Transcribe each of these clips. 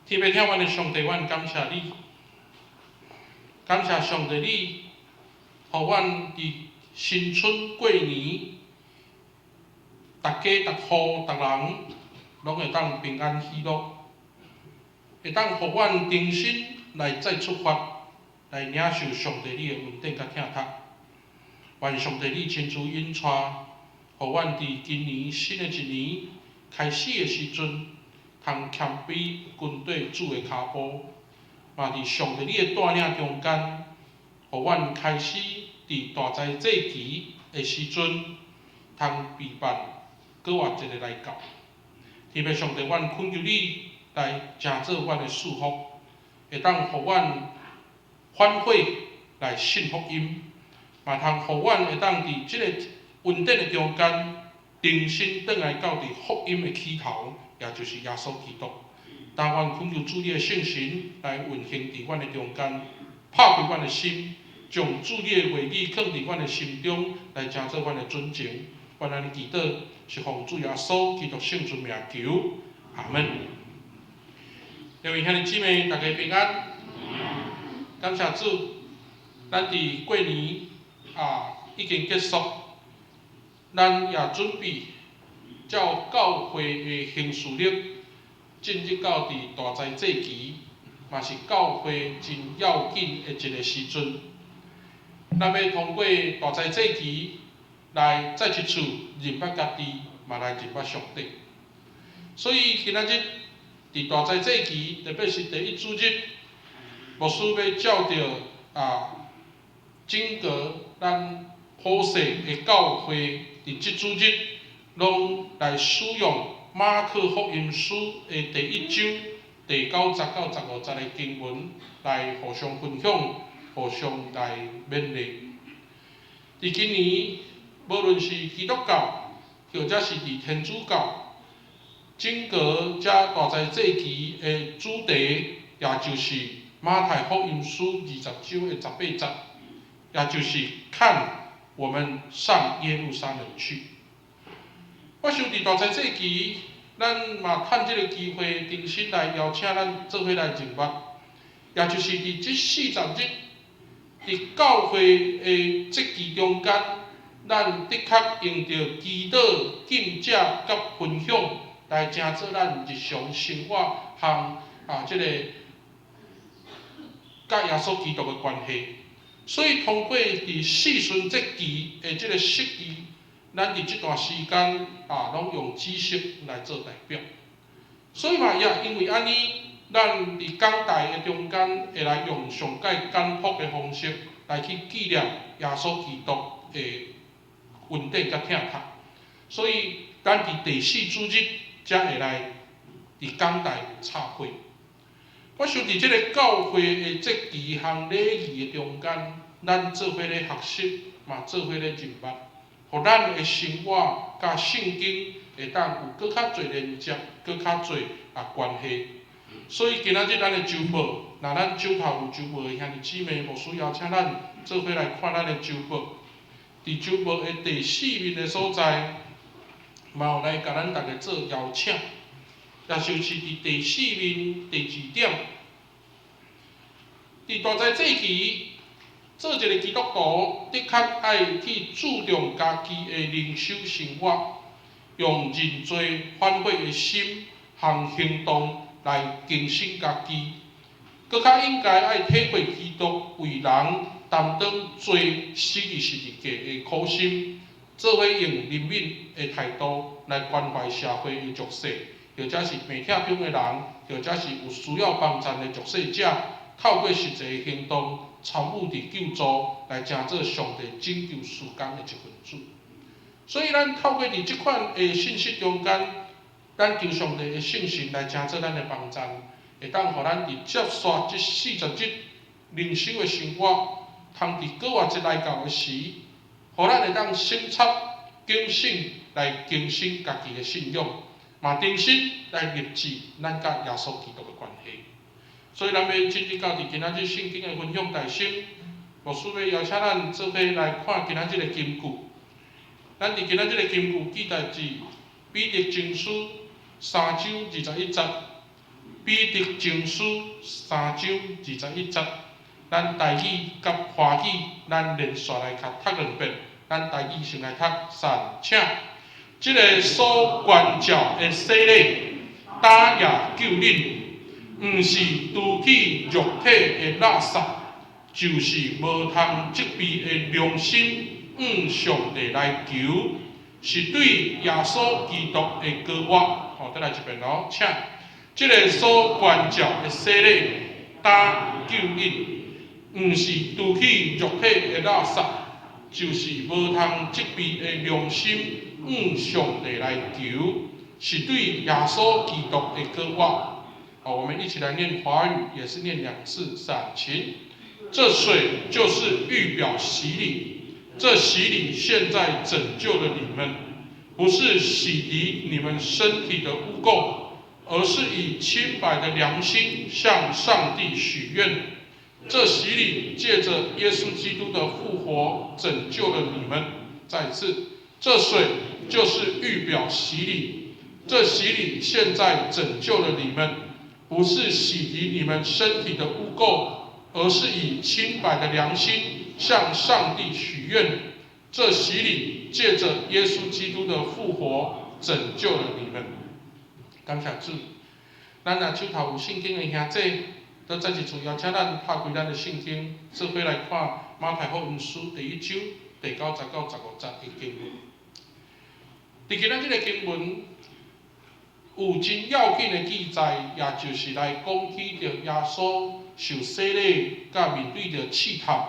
天父疼阮的上帝，阮感謝你，感謝上帝你，予阮佇新春過年，逐家逐戶逐人攏會當平安喜樂，會當予阮重新來再出發，來領受上帝你的恩典佮疼疼。願上帝你親自引帶，予阮佇今年新的一年開始的時陣，通謙卑跟綴主的跤步，嘛佇上帝你的帶領中間，予阮開始佇大齋節期的時陣，通備辦閣活節的來到。天父上帝，阮懇求你來成做阮的祝福，會當予阮反悔來信福音，嘛通予阮會當佇這個恩典的中間，重新轉來到佇福音的起頭，也就是耶穌基督。但阮懇求主你的聖神來運行佇阮的中間，拍開阮的心，將主你的話語囥佇阮的心中，來成做阮的準繩。阮按呢祈禱，是奉主耶穌基督聖尊名求，阿門。各位兄弟姊妹，大家平安。感謝主，咱佇過年啊已經結束，咱也準備照教會的行事曆進入到佇大齋節期，嘛是教會真要緊的一個時陣。咱欲通過大齋節期來再一次認捌家己，嘛來認捌上帝。所以今仔日佇大齋節期，特別是第一主日，牧師欲照著啊整個咱普世的教會佇這主日，攏來使用馬可福音書的第一章第九節到十五節的經文來互相分享，互相來勉勵。佇今年，無論是基督教，或者是佇天主教，整個這大齋節期的主題，也就是馬太福音書二十章的十八節，也就是看我們上耶路撒冷去。我想佇大齋節期，咱嘛趁這個機會，重新來邀請咱做伙來認捌，也就是佇這四十日，佇教會的節期中間，咱的確用著祈禱、禁食佮分享，來成做咱日常生活和啊這個佮耶穌基督的關係。所以通過佇四旬節期的這個釋義，咱佇這段時間啊，攏用紫色來做代表。所以嘛，也因為按呢，咱佇講台的中間會來用上蓋簡樸的方式來去紀念耶穌基督的恩典佮疼痛。所以，咱佇第四主日才會來佇講台插花。我想佇這個教會的節期和禮儀的中間，咱做伙咧學習，嘛做伙咧認捌，予咱的生活佮聖經會當有閣較濟連接，閣較濟啊關係。所以今仔日咱的週報，若咱手頭有週報的兄弟姊妹，牧師邀請咱做伙來看咱的週報。佇週報的第四面的所在，嘛有來共咱逐家做邀請。也就是佇第四面第二點，佇大齋節期做一個基督徒，的確愛去注重家己的靈修生活，用認罪反悔的心和行動來更新家己，閣較應該愛體會基督為人擔當罪死佇十字架的苦心，做伙用憐憫的態度來關懷社會的弱勢，或者是病痛中的人，或者是有需要幫助的弱勢者，透過實際的行動參與佇救助，來成做上帝拯救事工的一份子。所以，咱透過佇這款的信息中間，咱求上帝的聖神來成做咱的幫贊，會當予咱佇接續這四十日靈修的生活，通佇過活節來到的時，予咱會當省察警醒來更新家己的信仰，嘛重新來立志咱佮耶穌基督的關係。所以，咱欲進入到佇今仔日聖經的分享大先，牧師欲邀請咱做伙來看今仔日的金句。咱佇今仔日的金句記載佇彼得前書三章二十一節，彼得前書三章二十一節，咱台語佮華語，咱連續來共讀兩遍。咱台語先來讀，三，請。這个所關照的洗禮，今也救恁，毋是除去肉體的垃圾，就是無通責備的良心，向上帝來求，是對耶穌基督的膏抹。好，再來一遍哦，請。這个所關照的洗禮，今救恁，毋是除去肉體的垃圾，就是無通責備的良心，向上帝來求，是對耶穌基督的膏抹。好，我們一起來念華語，也是念兩次，三，請。這水就是預表洗禮，這洗禮現在拯救了你們，不是洗滌你們身體的污垢，而是以清白的良心向上帝許願。這洗禮借着耶穌基督的復活拯救了你們。再次，這水就是預表洗禮，這洗禮現在拯救了你們，不是洗滌你們身體的污垢，而是以清白的良心向上帝許願。這洗禮借着耶穌基督的復活拯救了你們。感謝主，咱若手頭有聖經的兄弟，閣再一次邀請咱拍開咱的聖經，做伙來看馬太福音書第一章第九節到十五節的經文。佇今仔這个經文有真要緊的記載，也就是來講起著耶穌受洗禮，佮面對著試探，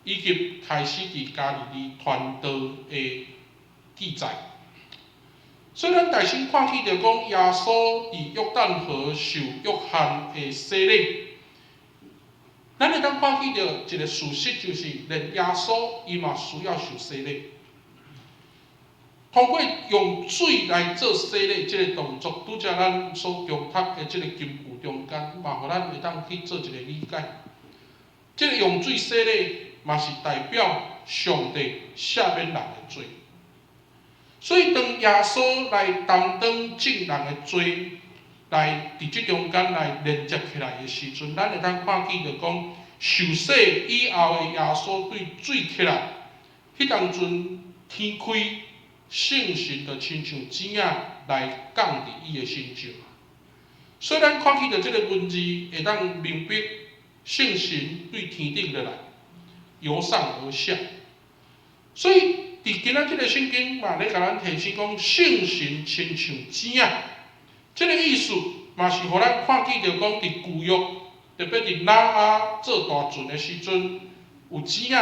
以及開始佇加利利傳道的記載。所以咱大先看起著講耶穌佇約旦河受約翰的洗禮，咱會當看起著一个事實，就是連耶穌伊嘛需要受洗禮。通過用水來做洗禮這个動作，拄才咱所誦讀的這个經句中間，嘛予咱會當去做一个理解。這个用水洗禮，嘛是代表上帝赦免人的罪。所以當耶穌來擔當眾人的罪，來佇這中間來連接起來的時陣，咱會當看見著講，受洗以後的耶穌對水起來，彼當陣天開，聖神就親像子仔來降佇伊的身上。所以咱看見著這个文字，會當明白聖神對天頂落來，由上而下。所以佇今仔這个聖經嘛咧共咱提醒講，聖神親像子仔，這个意思嘛是予咱看見著講，佇舊約，特別佇挪亞做大船的時陣，有子仔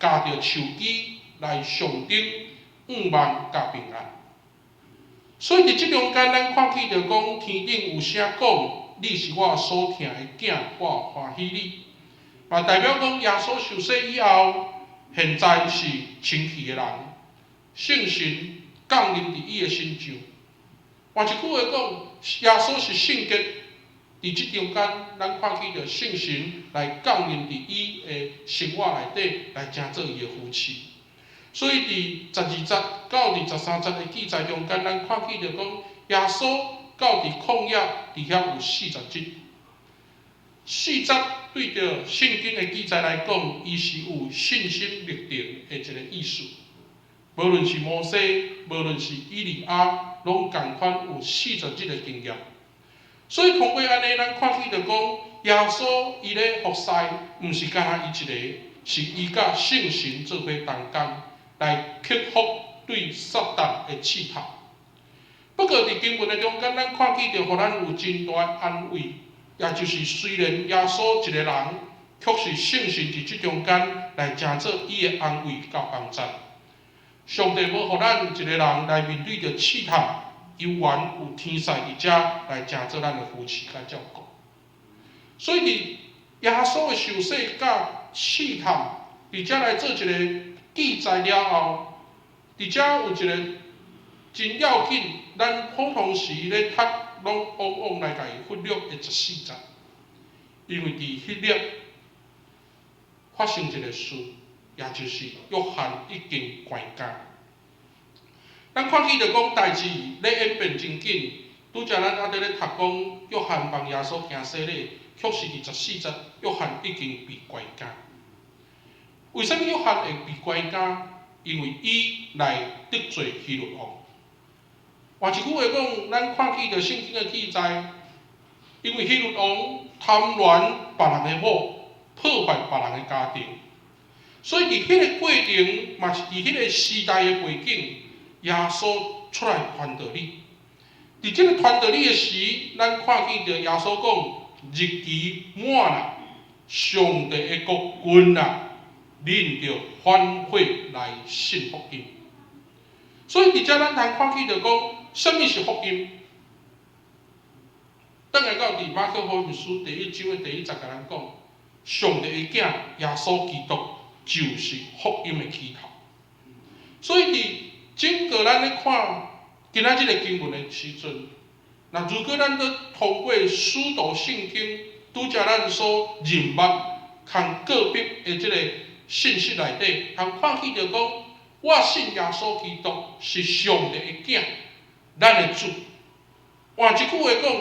咬著樹枝來象徵向望佮平安。所以佇這中間，咱看見著講，天頂有聲講：你是我所疼的囝，我歡喜你。嘛代表講耶穌受洗以後，現在是清氣的人，聖神降臨佇伊的身上。換一句話講，耶穌是聖潔，佇這中間，咱看見著聖神來降臨佇伊的生活內底，來成做伊的扶持。所以佇十二節到二十三節的記載中間，咱看見著講，耶穌到佇曠野佇遐有四十日。四十對著聖經的記載來講，伊是有信心歷程的一个意思。無論是摩西，無論是以利亞，攏仝款有四十日的經驗。所以通過按呢，咱看見著講，耶穌伊咧服侍，毋是干焦伊一个，是伊佮聖神做伙同工，來克服對撒旦的試探。不過佇經文的中間，咱看見著，予咱有真大的安慰，也就是雖然耶穌一个人，卻是聖神佇這中間來成做伊的安慰佮幫助。上帝無予咱一个人來面對著試探，猶原有天使佇遮來成做咱的扶持佮照顧。所以佇耶穌的受洗佮試探，佇遮來做一个記載了後，佇遮有一个真要緊，咱普通時咧讀，攏往往來共伊忽略的十四節，因為佇彼日發生一个事，也就是約翰已經懸監。咱看見著講代誌咧演變真緊，拄才咱猶佇咧讀講，約翰幫耶穌行洗禮，卻是佇十四節，約翰已經被關監。為啥物約翰會被關監？因為伊來得罪希律王。換一句話講，咱看見著聖經的記載，因為希律王貪戀別人的某，破壞別人的家庭，所以佇彼个過程，嘛是佇彼个時代的背景，耶穌出來傳道理。佇這个傳道理的時，咱看見著耶穌講：日期滿啦，上帝的國近啦，恁著反悔來信福音。所以佇遮咱通看見著講，啥物是福音？轉來到佇馬可福音書第一章的第一節，共咱講，上帝的囝耶穌基督就是福音的起頭。所以佇整個咱咧看今仔這个經文的時陣，若如果咱閣通過使徒信經，拄才咱所認捌共告別的這个信息內底，通看見著講，我信耶穌基督是上帝的囝，咱的主。換一句話講，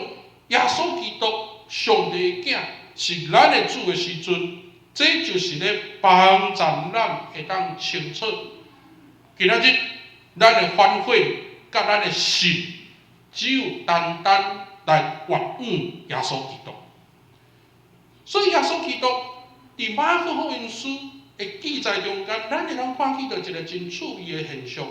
耶穌基督上帝的囝是咱的主的時陣，這就是咧幫助咱會當清楚，今仔日咱的反悔佮咱的信，只有單單來倚向耶穌基督。所以耶穌基督佇馬可福音書的記載中間，咱會當看見著一个真趣味的現象，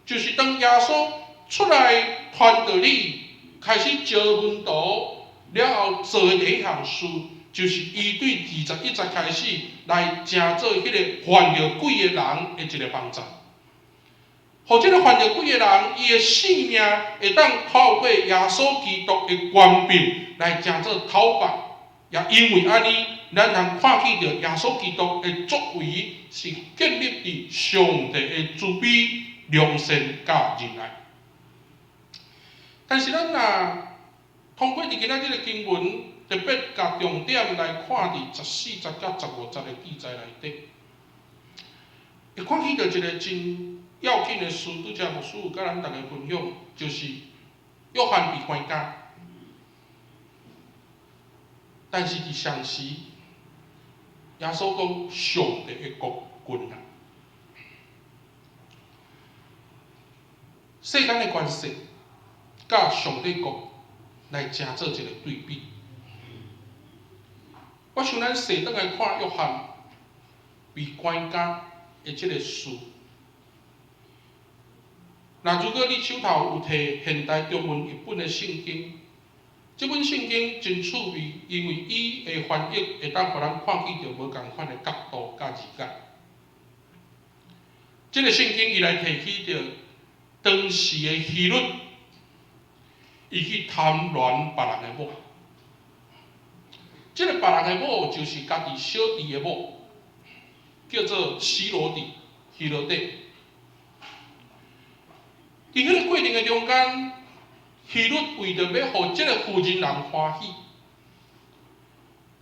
就是當耶穌出來傳道理，開始招門徒了後做的第一項事，就是伊對21節開始來成做彼个犯著鬼的人的一个幫助。予這个犯著鬼的人，伊的性命會當透過耶穌基督的權柄來成做討白，也因為按呢，咱通看見著耶穌基督的作為是建立佇上帝的慈悲、良善佮仁愛。但是咱若通過佇今仔這个經文，特別共重點來看佇十四節佮15節的記載內底，會看見著一个真要緊的事，拄才牧師有佮咱逐家分享，就是約翰被關監，但是佇相時，耶穌講上帝的國近啦，世間的權勢佮上帝國來成做一个對比。我想咱細轉來看約翰被關監的這个事。若如果你手頭有提現代中文譯本的聖經，這本聖經真趣味，因為伊的翻譯會當予咱看見著無仝款的角度佮字眼。這个聖經伊來提起著當時的希律，伊去貪戀別人的某。這个別人的某就是家己小弟的某，叫做希羅底、希羅底。佇彼个過程的中間，希律為著欲予這个婦人人歡喜，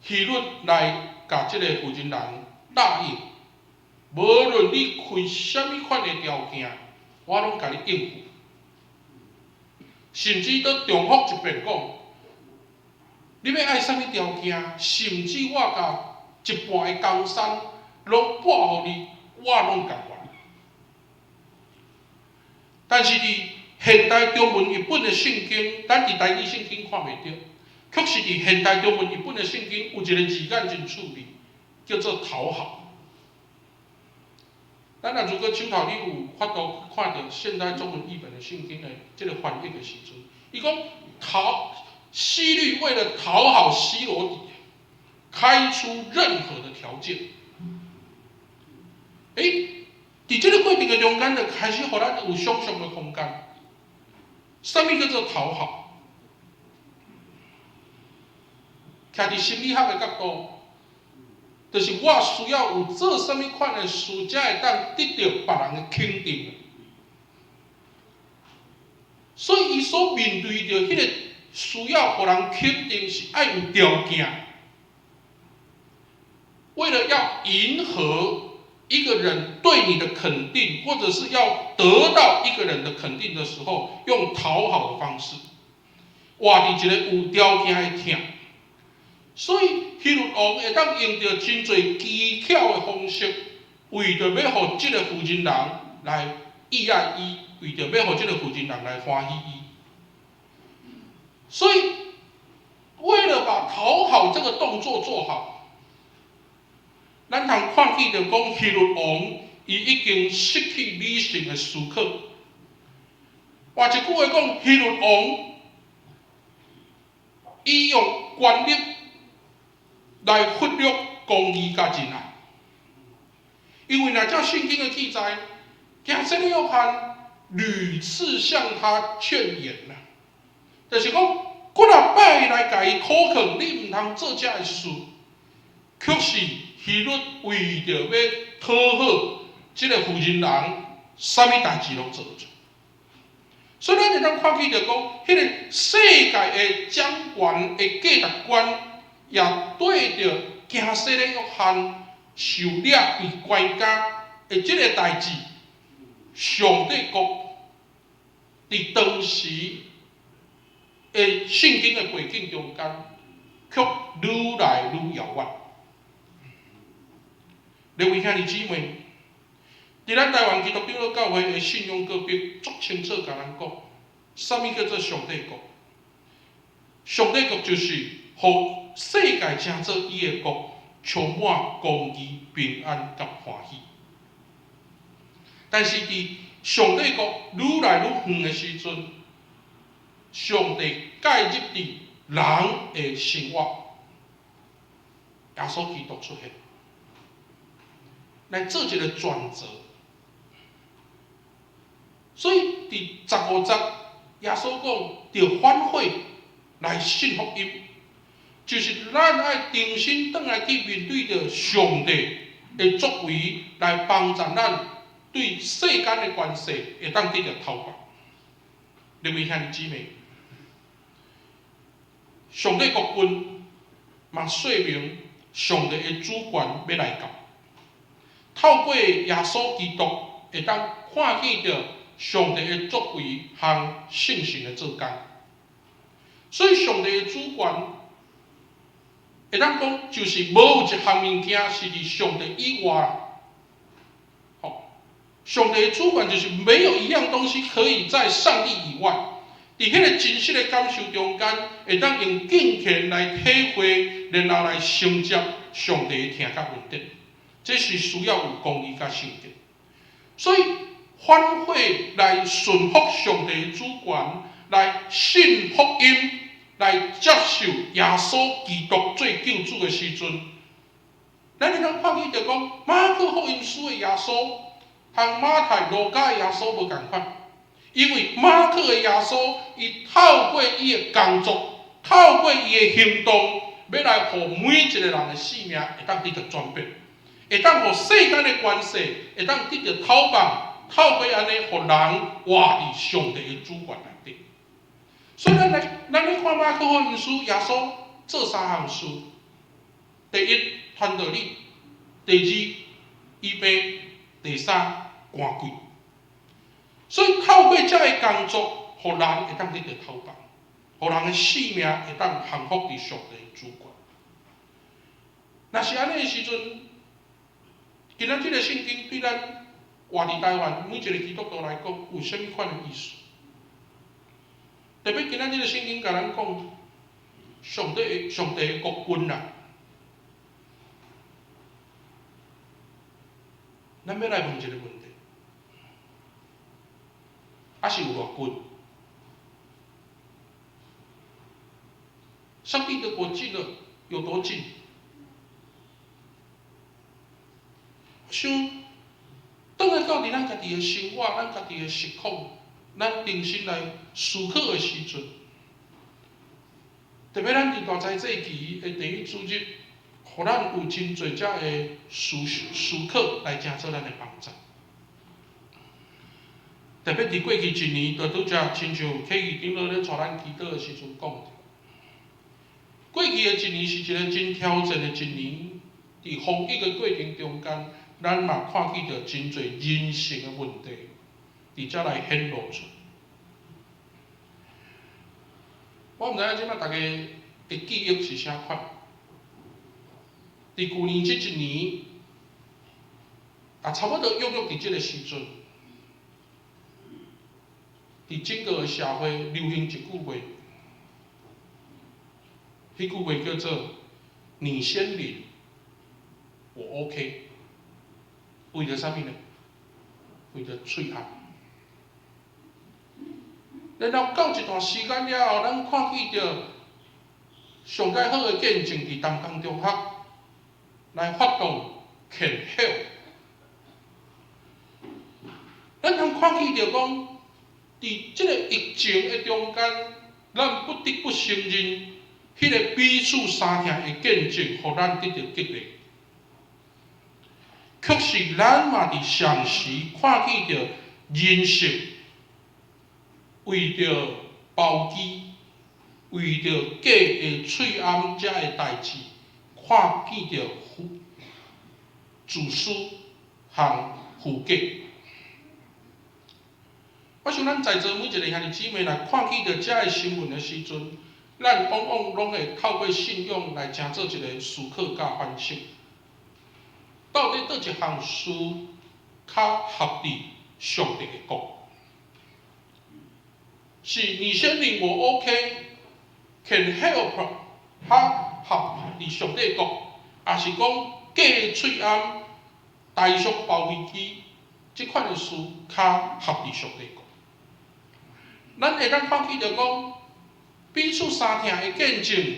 希律來共這个婦人人答應，無論你開啥物款的條件，我攏共你應付。甚至閣重複一遍講，你欲愛啥物條件，甚至我共一半的江山攏撥予你，我攏甘願。但是佇現代中文譯本的聖經，咱佇台語聖經看袂著，卻是佇現代中文譯本的聖經有一个字眼真趣味，叫做討好。咱若如果手頭你有法度看著現代中文譯本的聖經的這个翻譯的時陣，伊講討希律為了討好希羅底，開出任何的條件。欸，佇這个過程的中間，就開始予咱有想像的空間。啥物叫做討好？徛佇心理學的角度，就是我需要有做啥物款的事，才會當得著別人的肯定。所以，伊所面對著彼个需要予人肯定，是愛有條件。為了要迎合一個人對你的肯定，或者是要得到一個人的肯定的時候，用討好的方式。活佇一个有條件的疼。所以希律王會當用著真濟機巧的方式，為著欲予這个婦人人來喜愛伊，為著欲予這个婦人人來歡喜伊。所以，為了把討好這個動作做好，咱通看見著講希律王伊已經失去理性的思考。換一句話講，希律王伊用權力來忽略公義佮仁愛。因為若照聖經的記載，驚洗禮約翰屢次向他勸言啦，就是講幾若擺來共伊苦勸，你毋通做這个事，卻是希律為著欲討好這个婦人人，啥物代誌攏做出。所以咱會當看見著講，彼個世界的掌權的價值觀，也對著驚洗禮約翰受掠被關監的這个代誌，上帝國佇當時的聖經的背景中間，卻愈來愈遙遠。各位兄弟姊妹，佇咱台灣基督長老教會的信仰告白足清楚，共咱講，啥物叫做上帝國？上帝國就是予世界成做伊的國，充滿公義、平安佮歡喜。但是佇上帝國愈來愈遠的時陣，上帝介入佇人的生活，耶穌基督出現，來做一個轉折。所以佇15節，耶穌講著反悔來信福音，就是咱愛重新轉來去面對著上帝的作為，來幫助咱對世間的關係會當得著頭髮。各位兄弟姊妹，上帝國近嘛說明上帝的主權欲來到，透過耶穌基督會當看見著上帝的作為和聖神的做工。所以上帝的主權會當講，就是無有一項物件是佇上帝以外。吼，上帝的主權就是沒有一樣東西可以在上帝以外。佇彼個真實的感受中間，會當用敬虔來體會，然後來承接上帝的疼佮恩典。這是需要有公義佮聖潔。所以反悔來順服上帝的主權，來信福音，來接受耶穌基督做救主的時陣，咱會當看見著講，馬可福音書的耶穌，和馬太、路加的耶穌無仝款，因為馬可的耶穌，伊透過伊的工作，透過伊的行動，欲來予每一個人的性命會當得著轉變，會當予世間的關係會當得著透放，透過按呢，予人活佇上帝的主權內底。所以咱來，咱來看馬可福音書，耶穌做三項事：第一，傳道理；第二，醫病；第三，趕鬼。所以透過這个工作，予人會當得著透放，予人的性命會當降服佇上帝的主權。若是按呢的時陣，今仔這个聖經對咱活佇台灣每一個基督徒來講，有啥物款的意思？特別今仔這个聖經共咱講，上帝的國近啦。咱欲來問一个問題：啊是有偌近？上帝的國近了，有多近？我想，轉來到佇咱家己的生活、咱家己的時空，咱重新來思考的時陣，特別咱佇大齋節期的第一主日，予咱有真濟遮的思考來成做咱的幫助。特別佇過去一年，就拄才親像啟義長老咧帶咱祈禱的時陣講，過去的一年是一個真挑戰的一年，佇防疫的過程中間，咱嘛看見著真濟人性的問題，佇遮來顯露出。我毋知影這擺逐家的記憶是啥款。佇舊年這一年，啊，差不多約約佇這个時陣，佇整個社會流行一句話，彼句話叫做“你先領，我 OK”。為著啥物呢？為著喙罨。然後到一段時間了後，咱看見著上蓋好的見證，佇淡江中學來發動 Can Help。咱通看見著講，佇這个疫情的中間，咱不得不承認，彼个彼此相疼的見證，予咱得著激勵。確實，咱嘛佇同時看見著人性為著包機、為著假的喙罨遮的代誌，看見著自私和虛假。我想咱在座每一个兄弟姊妹，若看見著遮的新聞的時陣，咱往往攏會透過信仰來成做一个思考佮反省。到底佗一項事較合佇上帝的國？是你先領我 OK，can help 較合佇上帝國，抑是講假喙罨、台塑包飛機這款的事較合佇上帝國？咱會當看見著講，彼此相疼的見證，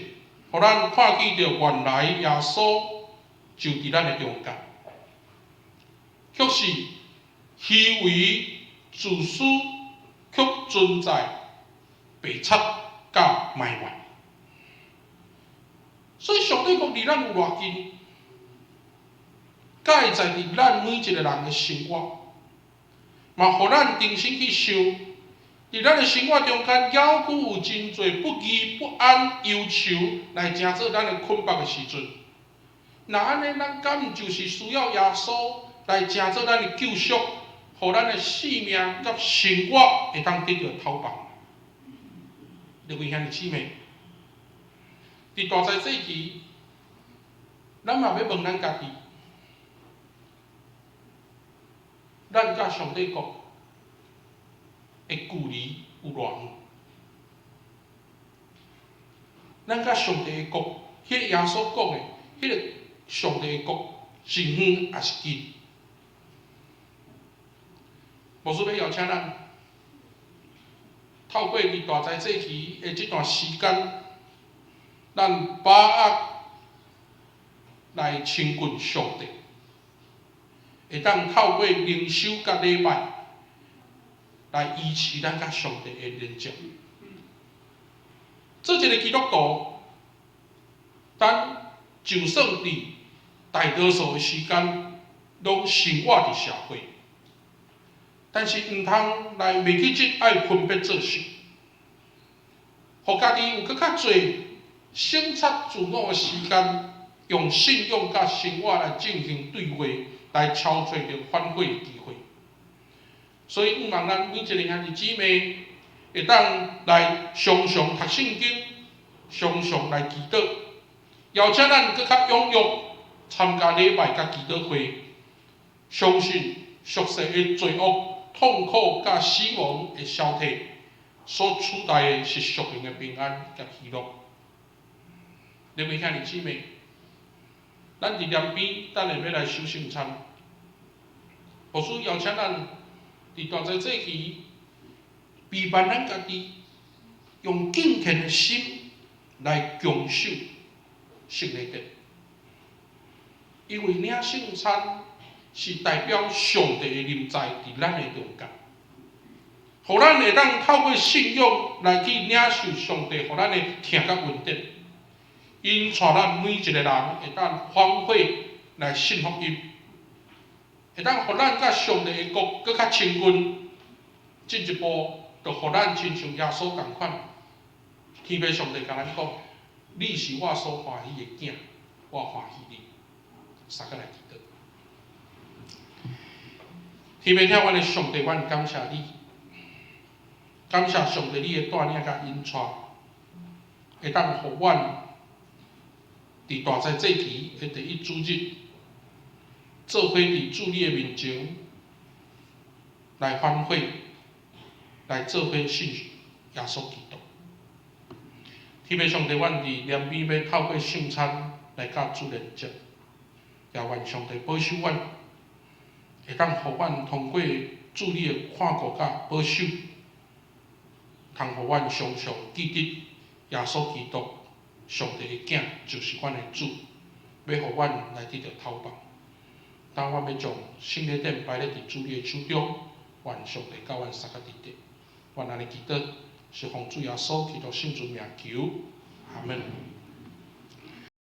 予咱看見著原來耶穌就佇咱的中間，卻是虛偽自私，卻存在白賊佮埋怨。所以上帝國離咱有偌近，敢會在佇咱每一个人的生活，嘛予咱重新去想，佇咱的生活中間，猶閣有真濟不義、不安、憂愁來成做咱的捆綁的時陣。若按呢，咱敢毋就是需要耶穌來成做咱的救贖，予咱的性命佮生活會當得著透放？各位兄弟姊妹，佇大齋節期，咱嘛欲問咱家己，咱佮上帝國的距離有偌遠？咱佮上帝的國，彼个耶穌講的，彼个上帝的國是遠抑是近？牧師欲邀請咱，透過佇大齋節期的這段時間，咱把握來親近上帝，會當透過靈修佮禮拜來維持咱佮上帝的連接。做一个基督徒，咱就算佇大多數的時間攏生活佇社會，但是毋通來袂記得愛分別做聖，予家己有閣較濟省察自我的時間，用信仰佮生活來進行對話，來敲揣著反悔的機會。所以，向望咱每一个兄弟姊妹會當來常常讀聖經，常常來祈禱，邀請咱閣較踴躍參加禮拜佮祈禱會，相信俗世的罪惡、痛苦佮死亡會消退，所取代的是屬靈的平安佮喜樂。各位兄弟姊妹，咱佇南邊等下欲來守聖餐，牧師邀請咱佇大齋節期備辦咱家己，用敬虔的心來共守聖禮節，因為領聖餐是代表上帝的臨在佇咱的中間，予咱會當透過信仰來去領受上帝予咱的疼佮恩典，𪜶帶咱每一个人會當反悔來信福音，會當予咱佮上帝的國閣較親近，進一步就予咱親像耶穌仝款，天父上帝共咱講：你是我所歡喜的囝，我歡喜你。三個來祈禱。天父疼阮的上帝，阮感謝你，感謝上帝你的帶領佮引帶。會當予阮佇大齋節期的第一主日，做伙佇主你的面前來反悔，來做伙信耶穌基督。天父上帝，阮佇連邊欲透過聖餐來佮主連接，也願上帝保守阮，會當予阮通過主你的看顧佮保守，通予阮常常記得耶穌基督，上帝的囝就是阮的主，欲予阮來得著頭夢。當阮欲將聖禮典擺咧佇主你的手中，願上帝佮阮相佮佇佇。阮按呢祈禱，是奉主耶穌基督聖尊名求，阿門。